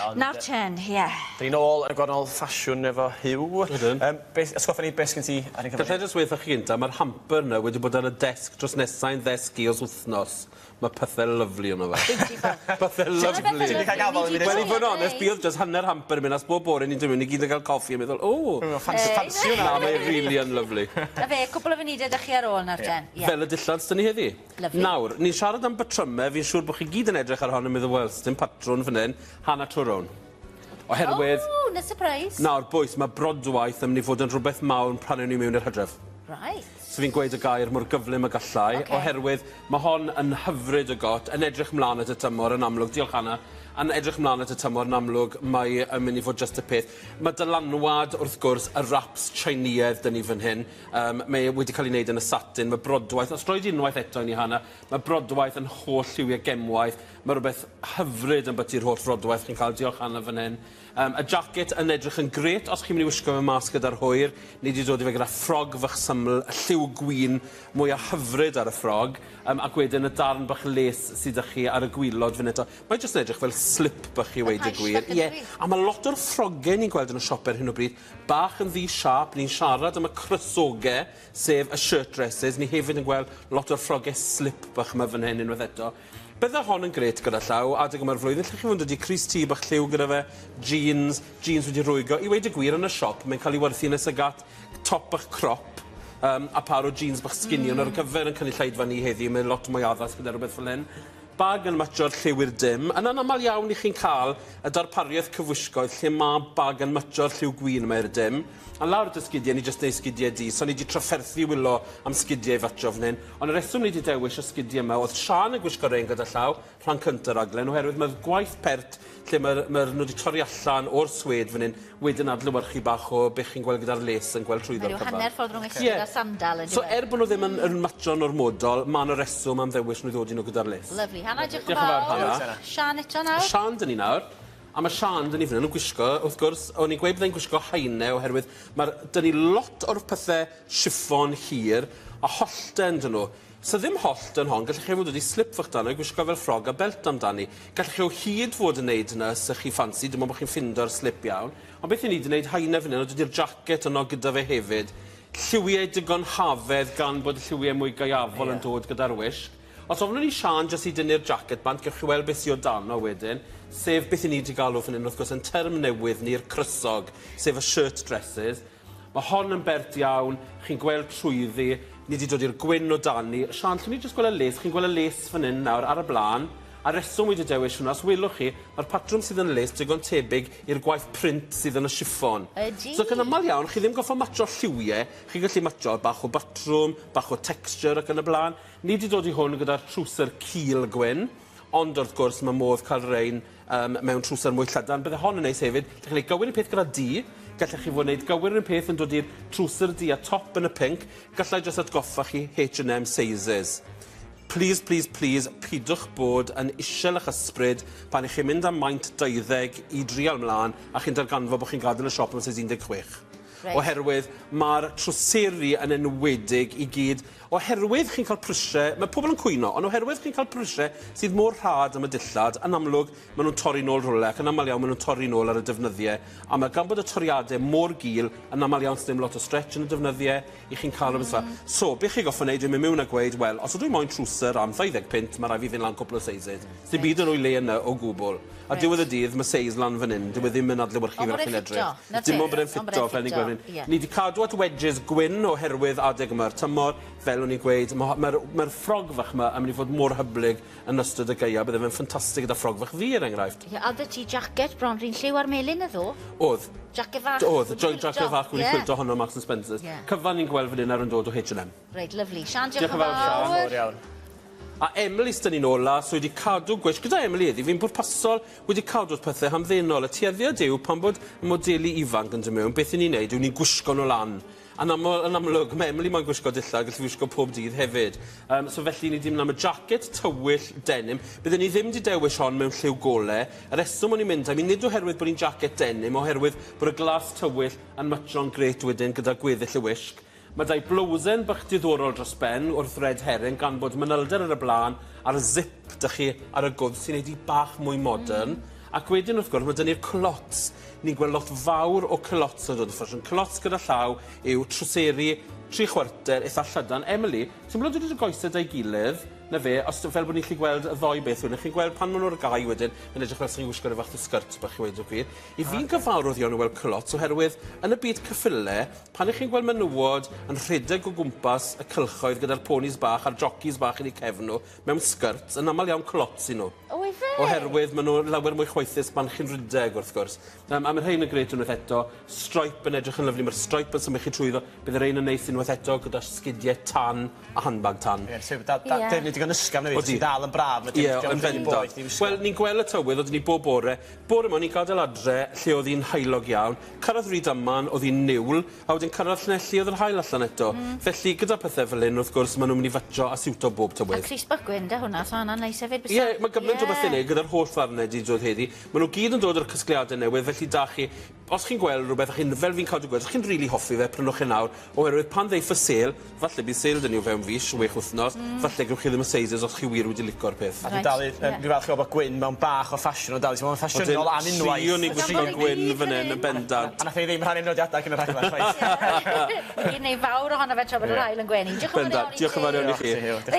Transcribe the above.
Ond... Nawr ten, ie. 'Dyn ni nôl yn y gornel ffasiwn efo Huw. Ydyn. Yym beth atgoffa ni beth sgyn ti ar ein cyfer Gallai jyst weud 'tho chi gynta ma'r hamper 'na wedi bod ar y desg drws nesa i'n ddesg i ers wthnos. Ma' pethe lyfli yno fe. Beautiful. Pethe lyfli. Ti 'di ca'l gafal yn Wel i fod yn onest buodd jyst hanner hamper yn mynd as bob bore ni'n dod mewn i gyd yn ga'l coffi a meddwl o! Ffansi ffansi wnna. Na mae rili yn lyfli. 'Na fe, cwpwl o funude 'dach chi ar ôl nawr ten. Ie. Fel y dillad s'da ni heddi. Lyfli. Nawr, ni'n siarad am batryme, fi'n siŵr bo' chi gyd yn edrych ar hon yn meddwl wel sdim patrwn fan 'yn, hanner tro rown. Oherwydd... O, 'na surprise. Nawr bois, ma' brodwaith yn myn' i fod yn rhwbeth mawr pan ewn ni mewn i'r Hydref. Reit. So fi'n gweud y gair mor gyflym a gallai... Oce. ...oherwydd ma' hon yn hyfryd o got, yn edrych mlan at y tymor yn amlwg, diolch Anna, yn edrych mlan at y tymor yn amlwg, mae yn myn' i fod jyst y peth. Ma' dylanwad, wrth gwrs, y wraps Tsieinïedd 'da ni fan hyn, yym mae e wedi ca'l 'i neud yn y satin, ma' brodwaith, os roi di unwaith eto i ni Hannah, ma' brodwaith yn holl lliwie gemwaith, ma' rwbeth hyfryd ambyti yr holl frodwaith chi'n ca'l, diolch Hannah fan hyn. Yym y jacket yn edrych yn grêt os chi'n myn' i wisgo fe mas gyda'r hwyr. Ni 'di dod i fe gyda ffrog fach syml, y lliw gwin mwya hyfryd ar y ffrog, yym ac wedyn y darn bach les sy 'da chi ar y gwilod fan eto. Mae jyst yn edrych fel slip bach i weud y gwir. Ie, a ma' lot o'r ffroge ni'n gweld yn y siope ar hyn o bryd bach yn ddi-siâp, ni'n siarad am y cryssoge, sef y shirt dresses, ni hefyd yn gweld lot o'r ffroge slip bach 'ma fan hyn unwaith eto. Bydde hon yn grêt gyda llaw, adeg yma'r flwyddyn, lle chi fod yn dod i crys-T bach lliw gyda fe, jeans, jeans wedi rhwygo. I weud y gwir, yn y siop, mae'n cael ei werthu yn y sygat, top bach crop, yym, a pâr o jeans bach skinny, mm. ond ar gyfer yn cynulleidfa ni heddi, mae'n lot mwy addas gyda rhywbeth fel hyn. Bag yn matcho'r lliw i'r dim. Yn anaml iawn i chi'n cael y darpariaeth cyfwisgoedd lle mae bag yn matcho'r lliw gwyn yma i'r dim. A lawr at y sgidie, ni jyst neud sgidie du, so ni 'di trafferthu wilo am sgidie i fatio fan hyn, ond y reswm ni 'di dewis y sgidie 'ma o'dd Siân yn gwisgo rein gyda llaw, rhan cynta raglen, oherwydd ma'r gwaith pert lle ma'r ma'r nw 'di torri allan o'r swêd fan 'yn wedyn adlewyrchu bach o be' chi'n gweld gyda'r les yn gweld trwyddo'r Mae ryw cyfan. hanner ffordd rhwng esgid a sandal yndyw e? So er bo' nw ddim yn yn matio'n ormodol, ma' 'na reswm am ddewis nw i ddod i nw gyda'r les. Lyfli. Hannah diolch yn fawr. Diolch yn fawr Hannah. Siân eto nawr. Siân 'dyn ni nawr. A ma' Siân 'dyn ni fyn 'yn yn gwisgo wrth gwrs o'n i'n gweud byddai'n gwisgo haine oherwydd ma'r 'dyn ni lot o'r pethe chiffon hir a hollten 'dyn nhw. Sa ddim hollt yn hon gallech chi fod wedi slip fach dano i gwisgo fel ffrog a belt amdani. Gallech chi o hyd fod yn neud hwnna os 'ych chi ffansi dim ond bo' chi'n ffindo'r slip iawn. Ond beth 'yn ni 'di neud haine fyn 'yn a dydi'r jacket yno gyda fe hefyd. Lliwie digon hafedd gan bod y lliwie mwy gaeafol yn dod gyda'r wisg. Os ofynnwn i Siân jyst i dynnu'r jacket bant, gewch chi weld beth sy o dano wedyn, sef beth 'yn ni 'di galw fan 'yn wrth gwrs yn term newydd ni'r crysog, sef y shirt dresses. Ma' hon yn bert iawn, chi'n gweld trwyddi, ni 'di dod i'r gwyn o dani. Siân, llwn ni jyst gweld y les, chi'n gweld y les fan 'yn nawr ar y bla'n, a reswm wi 'di dewis hwnna, os welwch chi, ma'r patrwm sydd yn y les digon tebyg i'r gwaith print sydd yn y chiffon. Ydi. So ac yn amal iawn, chi ddim goffo matsio lliwie, chi'n gallu matsio bach o batrwm, bach o texture ac yn y bla'n. Ni 'di dod i hwn gyda'r trwser cul gwyn, ond wrth gwrs ma' modd cael rein yym mewn trwser mwy llydan. Bydde hon yn neis hefyd. Gallech chi neud gywir un peth gyda du, gallech chi fod neud gywir yr un peth yn dod i'r trwser du a top yn y pinc. Gallai jyst atgoffa chi H and M sizes. Plîs plîs plîs pidwch bod yn isiel 'ych ysbryd pan 'ych chi'n mynd am maint dauddeg i drial mlan a chi'n darganfod bo' chi'n gadel y siop am size 16. Reit. Oherwydd ma'r trwseri yn enwedig i gyd Oherwydd chi'n cael prisie, mae pobl yn cwyno, ond oherwydd chi'n cael prisie sydd mor rhad am y dillad, yn amlwg, maen nhw'n torri nôl rhywle, ac yn aml iawn maen nhw'n torri nôl ar y defnyddie, a mae gan bod y toriade mor gul, yn aml iawn sdim lot o stretch yn y defnyddie, i chi'n cael rhywbeth fel 'a. So, be chi gorffod neud yw mynd mewn a gweud, wel, os ydw i moyn trwser am ddeuddeg punt, ma' raid fi fynd lan cwpl o sizes. Sdim byd yn o'i le yna o gwbl. A diwedd y dydd, ma' seis lan fan 'yn, dyw e ddim yn adlewyrchu fel chi'n edrych. Dim ond bod e'n ffito, fel ni'n gweld fan 'yn. Ni 'di cadw at wedges gwyn oherwydd adeg yma'r tymor, fel o'n i'n gweud, ma' ho- ma'r ma'r ffrog fach 'ma yn mynd i fod mor hyblyg yn ystod y gaea, bydde fe'n ffantastig gyda ffrog fach ddu er enghraifft. Ie, a o'dd 'da ti jacket bron r'un lliw a'r melyn naddo? O'dd. Jacket fach. O'dd, jo- jacket fach wedi cwilto honno Marks and Spencers. Cyfan ni'n gweld fan 'yn nawr yn dod o H&M. Reit, lyfli. Siân, diolch yn fawr. Diolch yn fawr iawn. A Emily s'da ni'n ola, so wedi cadw gwisg gyda Emily heddi, fi'n bwrpasol wedi cadw'r pethe hamddenol. Y tueddiad yw pan bod y modeli ifanc yn dod mewn, beth 'yn ni'n neud yw ni'n gwisgo nhw lan. Yn aml, yn amlwg, ma' Emily moyn gwisgo dillad, gallu wisgo pob dydd hefyd. Yym, so felly ni 'di mynd am y jacket tywyll denim. Bydden ni ddim 'di dewis hon mewn lliw gole. Y reswm o'n i'n mynd am 'i nid oherwydd bod 'i'n jacket denim, oherwydd bod y glas tywyll yn matcho'n grêt wedyn gyda gweddill y wisg. Mae 'da i blowsen bach diddorol dros ben wrth Red Herring gan bod manylder ar y bla'n a'r zip 'da chi ar y gwddf sy'n neud 'i bach mwy modern. Ac wedyn, wrth gwrs, ma' 'da ni'r culottes. Ni'n gweld lot fawr o culottes yn dod o ffasiwn. Culottes gyda llaw yw trwseri 3/4 itha llydan. Emily, ti'n gwbod dod y goese 'da'i gilydd, 'na fe, os fel bod ni'n gallu gweld y ddou beth wedyn. Chi'n gweld pan ma' nhw ar gau wedyn, yn edrych fel chi'n gwisgo ryw fath o sgyrt bach i weud y gwir. I fi'n gyfarwydd iawn o weld culottes oherwydd yn y byd cyffyle, pan 'ych chi'n gweld menywod yn rhedeg o gwmpas y cylchoedd gyda'r ponis bach a'r jockeys bach yn 'u cefn nhw, mewn sgyrts, yn amal iawn culottes 'yn nhw. O ife? Oherwydd ma' nhw lawer mwy chwaethus pan chi'n rhedeg wrth gwrs. A ma' rhein yn grêt unwaith eto. Stripe yn edrych yn lyfli, ma'r stripe yn symud chi trwyddo. Bydd y rein yn neis unwaith eto gyda sgidie tan a handbag tan. Ie, so da, da, Ie. defnydd digon ysgafn hefyd, Odi. sy'n dal yn braf. Ie, yn bendant. Wel, ni'n gweld y tywydd, oedden ni bob bore. Bore 'ma, o'n i'n gadael adre lle oedd hi'n heulog iawn. Cyrraedd Rydaman, oedd hi'n niwl, a wedyn cyrraedd Llanelli, oedd yr haul allan eto. Felly, gyda pethau fel hyn, wrth gwrs, maen nhw'n mynd i fatio a siwto bob A tywydd. crys bach gwyn 'da hwnna, so hwnna'n neis hefyd. bysa? Ie, mae gymaint o Ie. bethau i neud gyda'r holl ddarnau 'di dod heddi. Maen nhw gyd yn dod o'r casgliadau newydd, felly da chi, os chi'n gweld rhywbeth, a chi'n, fel fi'n cadw gweud, os chi'n rili hoffi fe, prynwch e nawr, oherwydd pan ddeiff y sêl, falle bydd sêl 'da ni o fewn fis, 6 wythnos, falle gewch chi ddim y sizes os chi wir wedi lico'r peth. A dwi'n dal i, Reit, ie. dwi'n falch i weld bod gwyn mewn bach o ffasiwn o dal i, mae'n ffasiynol am unwaith. Trio ni gwisgo Gan bod ni gwyn gyd fan hyn fan yn bendant. A nath ei ddim rhannu nodiadau cyn y rhaglen, chwaith. Ni'n neud fawr ohono fe tra bod yr haul yn gwenu. Diolch yn fawr Bendant. iawn i Diolch yn fawr iawn i chi. Diolch i chi.